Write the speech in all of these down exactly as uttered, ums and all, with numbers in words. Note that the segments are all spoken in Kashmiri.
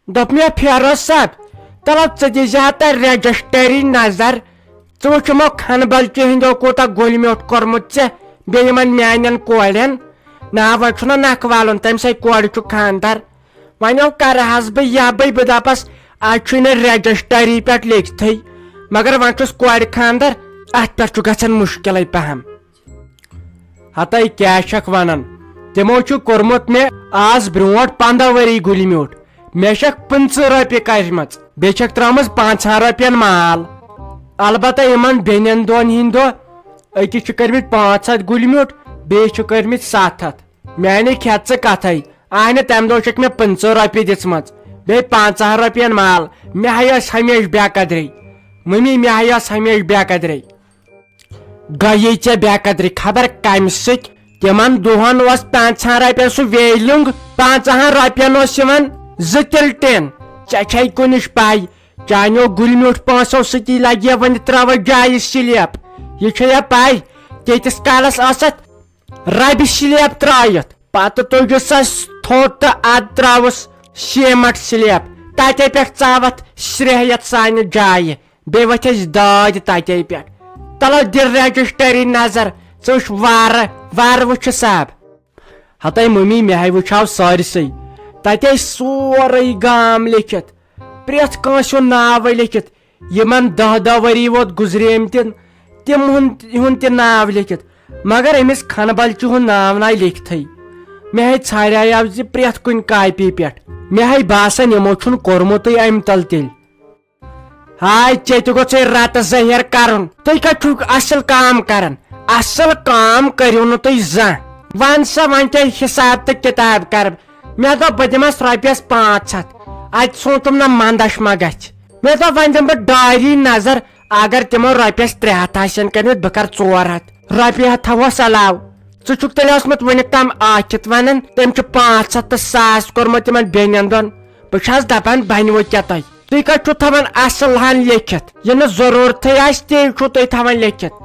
دوٚپ مےٚ، فیروز صٲب، تَلہٕ ژٕ دِیٖزِ ہا تَتہِ رجسٹری نظر، ژٕ وٕچھ یِمو کھنبلچہِ ہٕنٛدیو کوٗتاہ گُلۍ میوٚٹھ کوٚرمُت ژےٚ، بیٚیہِ یِمن میانٮ۪ن کورٮ۪ن۔ نا، وۄنۍ چھُنہ نکھٕ والُن، تٔمۍ سٕے کورِ چھُ خانٛدر۔ وۄنۍ او کرٕ حظ بہٕ یبٕے، بہٕ دپس، از چھُے نہٕ رجسٹری پٮ۪ٹھ لیکھتھٕے، مگر وۄنۍ چھُس کورِ خانٛدر، اتھ پٮ۪ٹھ چھُ گژھان مُشکلٕے پہم۔ ہتے کیٛاہ چھکھ ونان؟ تِمو چھُ کوٚرمُت مےٚ آز برونٛٹھ پنٛداہ ؤری گُلۍ میوٚٹھ۔ مےٚ چھکھ پٕنٛژٕہ رۄپیہِ کجمژ، بیٚیہِ چھکھ ترٲومٕژ پانٛژہن رۄپین مال۔ البتہ یِمن بیٚنٮ۪ن دۄن ہٕنٛدۍ دۄہ، أکِس چھِ کٔرمٕتۍ پانٛژھ ہتھ گُلۍ میوٚٹھ، بیٚیِس چھِ کٔرمٕتۍ ستھ ہتھ۔ میانہِ کھٮ۪ت ژٕ کتھے، اہنہِ تمہِ دۄہ چھکھ مےٚ پٕنٛژٕہ رۄپیہِ دِژمٕژ، بیٚیہِ پانٛژہن رۄپین مال۔ مےٚ ہاے ٲس ہمیشہِ بے قدرے، مٔمی، مےٚ ہاے ٲس ہمیشہِ بے قدرے۔ گٔیے ژےٚ بے قدری خبر کمہِ سۭتۍ؟ تِمن دۄہن اوس پانٛژہن رۄپین سُہ ویلیُنگ، پانٛژہن رۄپین اوس یِوان زٕ تِلہٕ ٹین۔ ژےٚ چھے کُنِچ پے، چانیو گُلۍ میوٚٹھ پونٛسو سۭتی لگہِ وۄنۍ ترٛاوس جایہِ سلیب۔ یہِ چھےٚ یا پے، تیٖتِس کالس ٲس اتھ ربہِ سلیب ترٲیِتھ، پتہٕ تُجُس اَسہِ تھوٚد تہٕ ادٕ ترٲوٕس سیمٹ سلیب۔ تتے پٮ۪ٹھ ژاو اتھ سرٛیہہ یتھ سانہِ جایہِ۔ بیٚیہِ ؤتھۍ أسۍ دٲدۍ تتے پٮ۪ٹھ۔ تلو دِ رجسٹری نظر، ژٕ وٕچھ وارٕ، وارٕ وٕچھ حساب۔ ہتے مٔمی، مےٚ ہے وٕچھاو سٲرسٕے، تتے سورُے گام لیکھِتھ، پرٛٮ۪تھ کٲنٛسہِ ہُنٛد ناو لیکھِتھ، یِمن دَہ دَہ ؤری ووت گُزریمتٮ۪ن، تِم ہُنٛد، ہُنٛد تہِ ناو لیکھِتھ، مگر أمِس کھنبلچہِ ہُنٛد ناو ناے لیکھتھٕے۔ مےٚ ہے ژھانٛڈیاو زِ پرٛٮ۪تھ کُنہِ کاپی پٮ۪ٹھ، مےٚ ہے باسان یِمو چھُنہٕ کوٚرمُتٕے امہِ تل تیٚلہِ۔ ہاے، ژےٚ تہِ گوٚژھے رتہٕ زٔہر کرُن۔ تُہۍ کتہِ چھِو اصل کٲم کران؟ اصل کٲم کٔرِو نہٕ تُہۍ زانٛہہ۔ ون سا، وۄنۍ کیٛاہ حساب تہٕ کتاب کرٕ؟ مےٚ دوٚپ، بہٕ دِمس رۄپیس پانٛژھ ہتھ۔ اتہِ سونٛچُم نہ، مندش ما گژھِ۔ مےٚ دوٚپ، وۄنۍ دِمہٕ بہٕ ڈاری نظر، اگر تِمو رۄپیس ترٛےٚ ہتھ آسن کٔرمٕتۍ، بہٕ کرٕ ژور ہتھ۔ رۄپیہِ ہتھ تھاوہوس علاوٕ۔ ژٕ چھُکھ تیٚلہِ اوسمُت وُنیُک تام آکھِتھ ونان، تٔمۍ چھُ پانٛژھ ہتھ تہٕ ساس کوٚرمُت تِمن بیٚنٮ۪ن دۄن۔ بہٕ چھَس دپان، بنہِ وۄنۍ کیٛاہ تۄہہِ؟ تُہۍ کتہِ چھِو تھاوان اصل ہن لیکھِتھ؟ یہِ نہٕ ضروٗرتھٕے آسہِ، تی چھِو تُہۍ تھاوان لیکھِتھ۔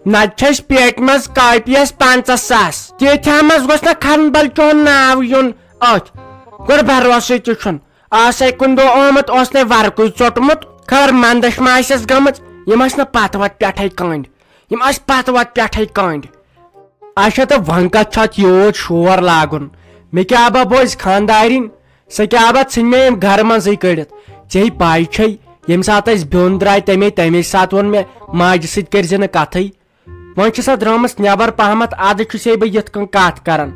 نتہٕ چھِ أسۍ پیٹہِ منٛز کاپی آسہِ پنٛژاہ ساس، تیٖتۍ ہا منٛز گوٚژھ نہ کھنبلچہِ ہُنٛد ناو یُن أتھۍ۔ گۄڈٕ بھروسٕے تہِ چھُنہٕ۔ آسے کُنہِ دۄہ آمُت، اوس نے ورقٕے ژوٚٹمُت، خبر مندش ما آسٮ۪س گٔمٕژ۔ یِم ٲسۍ نہٕ پتہٕ وتہٕ پٮ۪ٹھے کٔنٛڈۍ، یِم ٲسۍ پتہٕ وتہٕ پٮ۪ٹھے کٔنٛڈۍ۔ اچھا، تہٕ وۄنۍ کتھ چھُ اتھ یوٗت شور لاگُن؟ مےٚ کیٛاہ با بوزِ خانٛدارِنۍ؟ سۄ کیٛاہ با ژھٕنہِ مےٚ ییٚمہِ گرٕ منٛزٕے کٔڑِتھ؟ ژےٚ ہے پاے چھے، ییٚمہِ ساتہٕ أسۍ بیوٚن درٛاے، تمے، تمے ساتہٕ ووٚن مےٚ ماجہِ سۭتۍ کٔرۍ زِ نہٕ کتھٕے۔ وۄنۍ چھِ سۄ درٛامٕژ نٮ۪بر پہمتھ، ادٕ چھُسے بہٕ یِتھ کٔنۍ کتھ کران،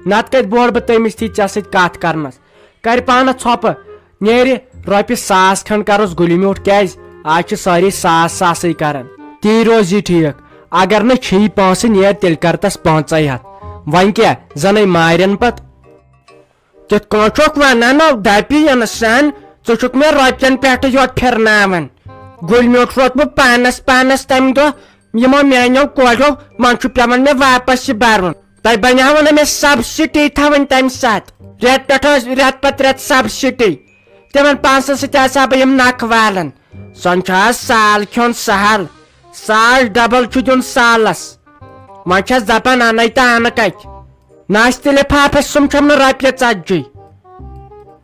نتہٕ کتہِ بوڑ بہٕ تٔمِس تھی ژےٚ سۭتۍ کتھ کرنس۔ کرِ پانس ژھۄپہٕ، نیرِ رۄپیہِ ساس کھنڈ کرُس گُلہِ میوٗٹھ، کیازِ آز چھِ سٲری ساس ساسٕے کران۔ تی روزِ ٹھیٖک، اگر نہٕ چھِی پونٛسہٕ نیر، تیٚلہِ کر تس پانٛژے ہتھ۔ وۄنۍ کیٛاہ، زنے مارن پتہٕ۔ تِتھ کٔنۍ چھُکھ ونان، او دپہِ انسان، ژٕ چھُکھ مےٚ رۄپین پٮ۪ٹھٕ یوت پھرناوان۔ گُلۍ میوٗٹھ روٚٹ بہٕ پانس پانس تمہِ دۄہ، یِمو میانیو کورٮ۪و، وۄنۍ چھُ پٮ۪وان مےٚ واپس یہِ برُن۔ تۄہہِ بنیٛاوٕ نہٕ مےٚ سبسڈی تھاوٕنۍ تمہِ ساتہٕ؟ رٮ۪تہٕ پٮ۪ٹھ ٲس رٮ۪تہٕ پتہٕ رٮ۪تہٕ سبسڈی۔ تِمن پونٛسن سۭتۍ آسہٕ ہا بہٕ یِم نکھٕ والان۔ زن چھُ آز سال کھیوٚن سہل، ساس ڈبل چھُ دیُن سالس۔ وۄنۍ چھَس دپان، انَے تہٕ انہٕ کتہِ؟ نہ آسہِ تہِ لفافس سُم چھَم نہٕ رۄپیہِ ژتجی۔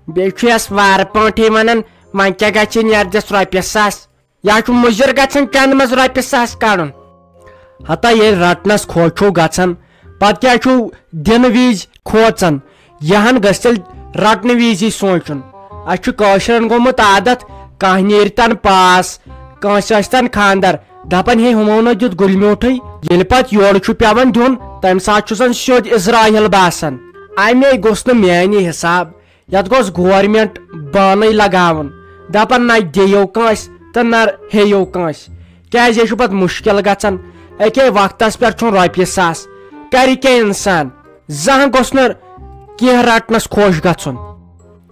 بیٚیہِ چھُ یس وارٕ پٲٹھی ونان، وۄنۍ کیٛاہ گژھِ نیردِس رۄپیہِ ساس؟ یا چھُ مُضر گژھان چندٕ منٛز رۄپیہِ ساس کڑُن؟ ہتا ییٚلہِ رٹنس کھوژ چھُو گژھان، پتہٕ کیٛاہ چھُو دِنہٕ وِزِ کھوژان؟ یہِ ہن گژھِ تیٚلہِ رٹنہٕ وِزی سونٛچُن۔ اسہِ چھُ کٲشرٮ۪ن گوٚمُت عادت، کانٛہہ نیرِ تن پاس، کٲنٛسہِ آسہِ تن خانٛدر، دپان، ہے، ہُمو نہ دیُت گُلۍ میوٗٹھٕے۔ ییٚلہِ پتہٕ یورٕ چھُ پٮ۪وان دیُن، تمہِ ساتہٕ چھُ زن سیوٚد عزرائیل باسان۔ امے گوٚژھ نہٕ میانہِ حساب، یتھ گوٚژھ گورمنٹ بانٕے لگاوُن، دپان، نہ دِیِو کٲنٛسہِ تہٕ نہ ہیٚیِو کٲنٛسہِ، کیازِ یہِ چھُ پتہٕ مُشکل گژھان۔ اکے وقتس پٮ۪ٹھ چھُنہٕ رۄپیہِ ساس، کرِ کیٛاہ انسان؟ زانٛہہ گوٚژھ نہٕ کینٛہہ رٹنس خۄش گژھُن۔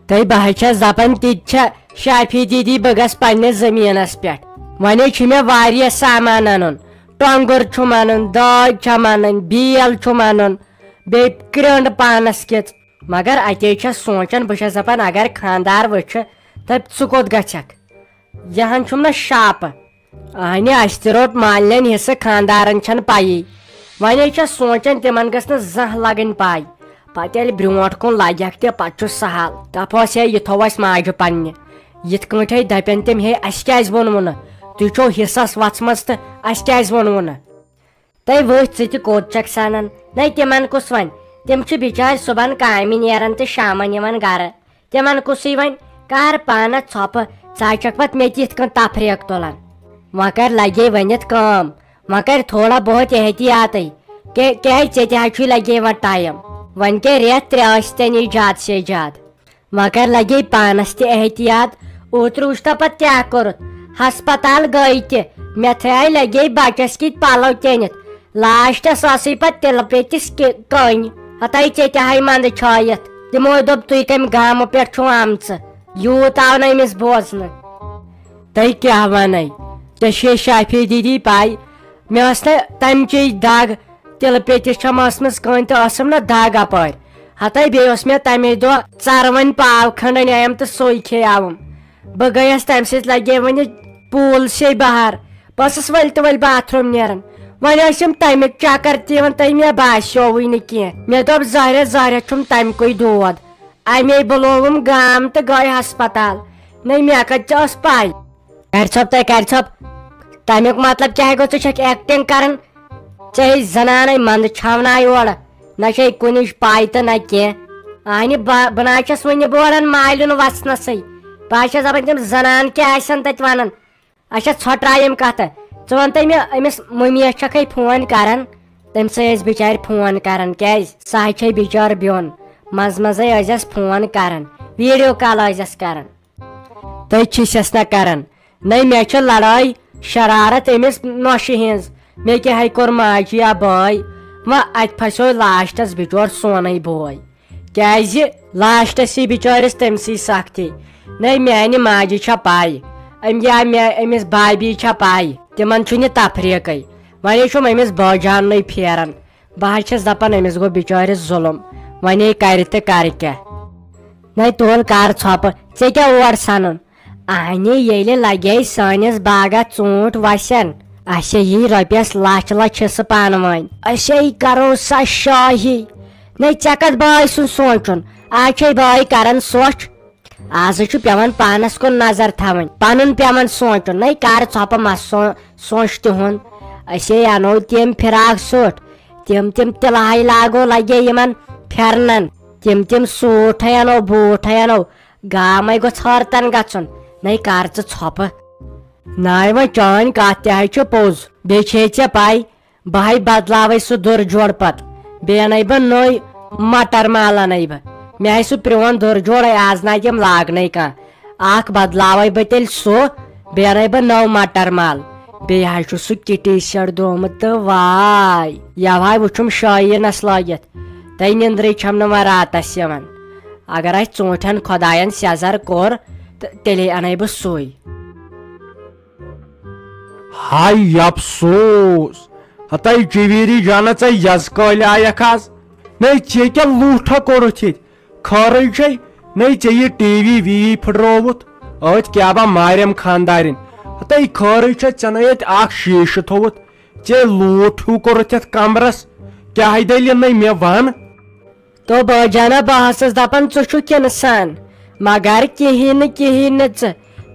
تہٕ بہٕ حظ چھَس دَپان، تہِ تہِ چھےٚ شافی دیٖدی، بہٕ گژھٕ پنٛنِس زٔمیٖنَس پٮ۪ٹھ۔ وۄنۍ حظ چھُ مےٚ واریاہ سامان اَنُن، ٹۄنٛگُر چھُم اَنُن، دٲج چھَم اَنٕنۍ، بیل چھُم اَنُن، بیٚیہِ کرٛنٛڈ پانَس کِژھ۔ مگر اَتے چھَس سونٛچان، بہٕ چھَس دَپان، اگر خانٛدار وٕچھِ، تہٕ ژٕ کوٚت گژھکھ؟ یہِ ہن چھُم نہ شاپہٕ۔ اہنہِ، اسہِ تہِ روٚٹ مالِنٮ۪ن حصہٕ، خانٛدارن چھنہٕ پیی۔ وۄنۍ ہے چھس سونٛچان، تِمن گٔژھ نہٕ زانٛہہ لگٕنۍ پے۔ پتہٕ ییٚلہِ برونٛٹھ کُن لگٮ۪کھ تہِ، پتہٕ چھُ سہل۔ دپہوس، ہے، یہِ تھوو اسہِ ماجہِ پننہِ۔ یِتھ کٲٹھۍ ہے دپن تِم، ہے، اسہِ کیازِ ووٚنوُ نہٕ؟ تُہۍ چھِو حصس وژھمژ تہٕ اسہِ کیازِ ووٚنوُ نہٕ؟ تہٕ وٕچھ، ژٕ تہِ کوٚت چھکھ سنان؟ نَے، تِمن کُس وَنہِ؟ تِم چھِ بِچارۍ صُبحن کامہِ نیران تہٕ شامن یِوان گرٕ۔ تِمن کُسٕے وَنہِ؟ کر پانس ژھۄپہٕ، ژٕ ہا چھکھ پتہٕ مےٚ تہِ یِتھ کٔنۍ تفریق تُلان۔ وۄنۍ کر لگے ؤنِتھ کٲم، وۄنۍ کر تھوڑا بہت احتیاطے۔ کیا-، کیازِ ژےٚ تہِ ہا چھُے لگے وۄنۍ ٹایم؟ وۄنۍ کیٛاہ، رٮ۪تھ ترٛےٚ ٲسۍ تَنے زیادٕ سے زیادٕ۔ مگر لگے پانس تہِ احتیاط۔ اوترٕ وٕچھتہ پتہٕ کیٛاہ کوٚرُتھ؟ ہسپتال گٔے تہِ، مےٚ تھایے لگے بچس کِتۍ پلو تٔنِتھ۔ لاسٹس ٲسٕے پتہٕ تِلہٕ پیٚتِس کہِ-، کٔنۍ۔ ہتاے ژےٚ تہِ ہاے منٛدٕ چھٲیِتھ۔ تِمو دوٚپ، "تُہۍ کمہِ گامہٕ پٮ۪ٹھ چھِو آمژٕ؟" یوٗت آو نہٕ أمِس بوزنہٕ۔ تۄہہِ کیٛاہ ونے؟ ژےٚ چھے شافی دیدی پاے، مےٚ ٲس نہٕ تمچے دگ۔ تِلہٕ پیٚتِس چھم ٲسمٕژ کٔنۍ تہٕ ٲسٕم نہ دگ اپٲرۍ۔ ہتے بیٚیہِ اوس مےٚ تمے دۄہ ژروَنۍ پاو کھنڈ انیایم تہٕ سُے کھیٚیاوُم۔ بہٕ گٔیس تمہِ سۭتۍ لگے وۄنۍ پوٗل سے بہر۔ بہٕ ٲسٕس ؤلۍ تہٕ ؤلۍ باتھ روم نیران۔ وۄنۍ ٲسِم تمیُک چکر تہِ یِوان، تہٕ مےٚ باسیووٕے نہٕ کینٛہہ۔ مےٚ دوٚپ، ظٲہرہ ظٲہرہ چھُم تمہِ کُے دود۔ امے بُلووُم گام تہٕ گٔے ہسپتال۔ نَے مےٚ کتہِ ٲس پاے؟ کرِ ژھۄپ تہٕ کرِ ژھۄپ۔ تمیُک مطلب کیٛاہ گوٚو؟ ژٕ چھکھ ایکٹنگ کران؟ ژےٚ ہے زنانے منٛدٕ چھاوناے اورٕ، نہ چھے کُنِچ پاے تہٕ نہ کینٛہہ۔ اہنہِ، بہ-، بہٕ نہ حظ چھس وُنہِ بوران مالیُن وژھنسٕے۔ بہٕ حظ چھس دپان، تِم زنان کیٛاہ آسن تتہِ ونان۔ اچھا، ژھۄٹراے یِم کتھٕ۔ ژٕ ون تہٕ مےٚ، أمِس مُمیس چھکھے فون کران؟ تٔمۍ سٕے ٲسۍ بِچارِ فون کران، کیازِ؟ سۄ حظ چھے بِچٲر بیوٚن۔ منٛزٕ منٛزے ٲسۍزٮ۪س فون کران، ویڈیو کال ٲسۍزٮ۪س کران۔ تٔتھۍ چھِسٮ۪س نہ کران۔ نَے مےٚ چھِ لڑٲے شرارت أمِس نۄشہِ ہِنٛز۔ مےٚ کیٛاہ ہے کوٚر ماجہِ یا بٲے؟ وۄنۍ اتہِ پھسیو لاسٹس بِچور سونُے بوے۔ کیٛازِ؟ لاسٹس یی بِچٲرِس تٔمۍ سٕے سختی۔ نَے میانہِ ماجہِ چھےٚ پاے، أمۍ یا مےٚ أمِس بابی چھےٚ پاے، تِمن چھُنہٕ تفریقے۔ وۄنۍ چھُم أمِس بٲجاننٕے پھیران۔ بہٕ حظ چھَس دَپان، أمِس گوٚو بِچٲرِس ظُلُم، وۄنۍ ہے کَرِ تہٕ کَرِ کیٛاہ؟ نَے تُل کَر ژھۄپہٕ، ژےٚ کیٛاہ اور سَنُن؟ اَہنہِ ییٚلہِ لَگے سٲنِس باغَس ژوٗنٛٹھۍ وَسن، اَسے یی رۄپیَس لَچھ لَچھ حِصہٕ پانہٕ ؤنۍ۔ أسے کَرو سۄ شٲہی۔ نَے ژےٚ کَتھ بٲے سُنٛد سونٛچُن؟ آز چھے بٲے کَران سۄچھ۔ آز چھُ پٮ۪وان پانس کُن نظر تھاوٕنۍ، پنُن پٮ۪وان سونٛچُن۔ نَے کر ژھۄپہٕ مہ سو-، سونٛچ تِہُنٛد۔ أسے انو تِم فراک سوٗٹ، تِم تِم تِلہٕ ہاے لاگو لگے یِمن پھٮ۪رنن، تِم تِم سوٗٹ ہے انو، بوٗٹ ہے انو۔ گامے گوٚژھ حٲرتن گژھُن۔ نَے کر ژٕ ژھۄپہٕ۔ ناے وۄنۍ چٲنۍ کتھ تہِ ہے چھِ پوٚز، بیٚیہِ چھے ژےٚ پے، بہٕ ہے بدلاوے سُہ دُر جوڑ پتہٕ، بیٚیہِ انے بہٕ نٔے مٹر مال انے بہٕ۔ مےٚ ہے سُہ پرٛون دُر جوڑے، آز نہ یِم لاگنے کانٛہہ۔ اکھ بدلاوے بہٕ تیٚلہِ سُہ، بیٚیہِ انے بہٕ نٔو مٹر مال۔ بیٚیہِ حظ چھُ سُہ کِٹی سیٹ دومُت تہٕ واے، یوہے وُچھُم شٲیٖنس لٲگِتھ۔ تہٕ نِندرٕے چھم نہٕ وۄنۍ راتس یِوان۔ اگر اسہِ ژوٗنٛٹھٮ۪ن خۄداین سیٚزر کوٚر، تہٕ تیٚلے انے بہٕ سُے۔ ہاے افسوس، ہتاے جویری جانا ژے یزکٲلۍ آیکھ آز۔ نے ژےٚ کیٛاہ لوٗٹھا کوٚرُتھ ییٚتہِ؟ خٲرٕے چھے؟ نے ژےٚ یہِ ٹی وی وی وی پھٕٹرووُتھ؟ أتھۍ کیٛاہ با مارٮ۪م خاندارٮ۪ن۔ ہتاے خٲرٕے چھے، ژےٚ نے ییٚتہِ اکھ شیٖشہٕ تھوٚوُتھ۔ ژےٚ لوٗٹھ ہیوٗ کوٚرُتھ یتھ کمرس۔ کیٛاہ دٔلیٖل نے مےٚ ون؟ تو بٲجانہ، بہٕ ٲسٕس دپان ژٕ چھُکھ اِنسان، مگر کِہیٖنۍ نہٕ، کِہیٖنۍ نہٕ ژٕ۔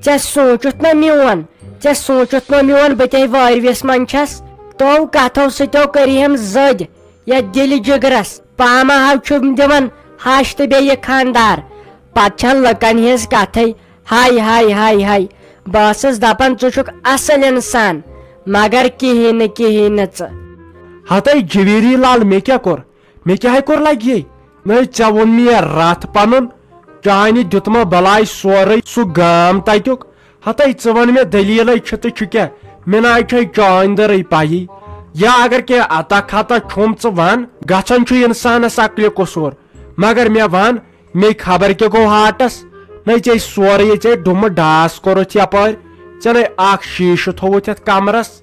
ژےٚ سوٗنٛچُتھ نہ میون، ژےٚ سوٗنٛچُتھ نہ میون، بہٕ تے وٲروِس منٛز چھَس۔ تو کتھو سۭتیو کٔرِہم زٔدۍ یتھ دِلہِ جگرس۔ پامہ ہاو چھُم دِوان ہش تہٕ بیٚیہِ خاندار۔ پتہٕ چھےٚ لُکن ہٕنٛز کتھے۔ ہاے، ہاے، ہاے، ہاے۔ بہٕ ٲسٕس دپان ژٕ چھُکھ اصل انسان، مگر کِہیٖنۍ نہٕ، کِہیٖنۍ نہٕ ژٕ۔ ہتے جویری لال، مےٚ کیٛاہ کوٚر؟ مےٚ کیٛاہ ہے کوٚر لگہِ؟ نَے ژےٚ ووٚن مےٚ رتھ پنُن، چانہِ دیُتمہ بلاے سورُے سُہ گام تتیُک۔ ہتے ژٕ وَن مےٚ دٔلیٖلے چھِ تہٕ چھُ کیٛاہ؟ مےٚ نہ چھے چٲنۍ دٔرٕے پَیی۔ یا اگر کینٛہہ عطا خطا چھوٚم ژٕ وَن، گژھان چھُ اِنسانس عقلہِ قصوٗر۔ مگر مےٚ وَن، مے خبر کیٛاہ گوٚو ہاٹس؟ نَے ژےٚ سورُے ژےٚ ڈُمہٕ ڈاس کوٚرُتھ یپٲرۍ، ژےٚ نَے اکھ شیٖشہٕ تھوٚوُتھ یتھ کمرس۔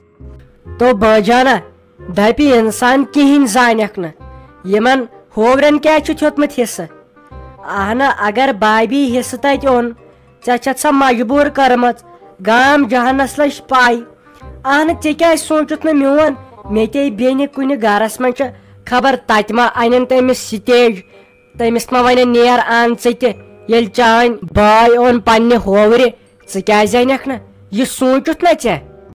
تو بٲجانہ، دپہِ انسان کِہیٖنۍ زانٮ۪کھ نہٕ، یِمن ہوورٮ۪ن کیٛازِ چھُتھ ہیوٚتمُت حصہٕ؟ اہنہ، اگر بابی حصہٕ تتہِ اوٚن، ژےٚ چھَتھ سۄ مجبوٗر کٔرمٕژ، گام جہانس لٔج پاے۔ اہنہ، ژےٚ کیٛازِ سوٗنٛچُتھ نہٕ میون؟ مےٚ تے بیٚنہِ کُنہِ گرس منٛز چھِ خبر تتہِ ما انن تٔمِس سٹیج، تٔمِس ما وَنہِ نیر اَن ژٕ تہِ، ییٚلہِ چٲنۍ بٲے اوٚن پننہِ ہوورِ، ژٕ کیازِ اَنکھ نہٕ؟ یہِ سوٗنٛچُتھ نا ژےٚ؟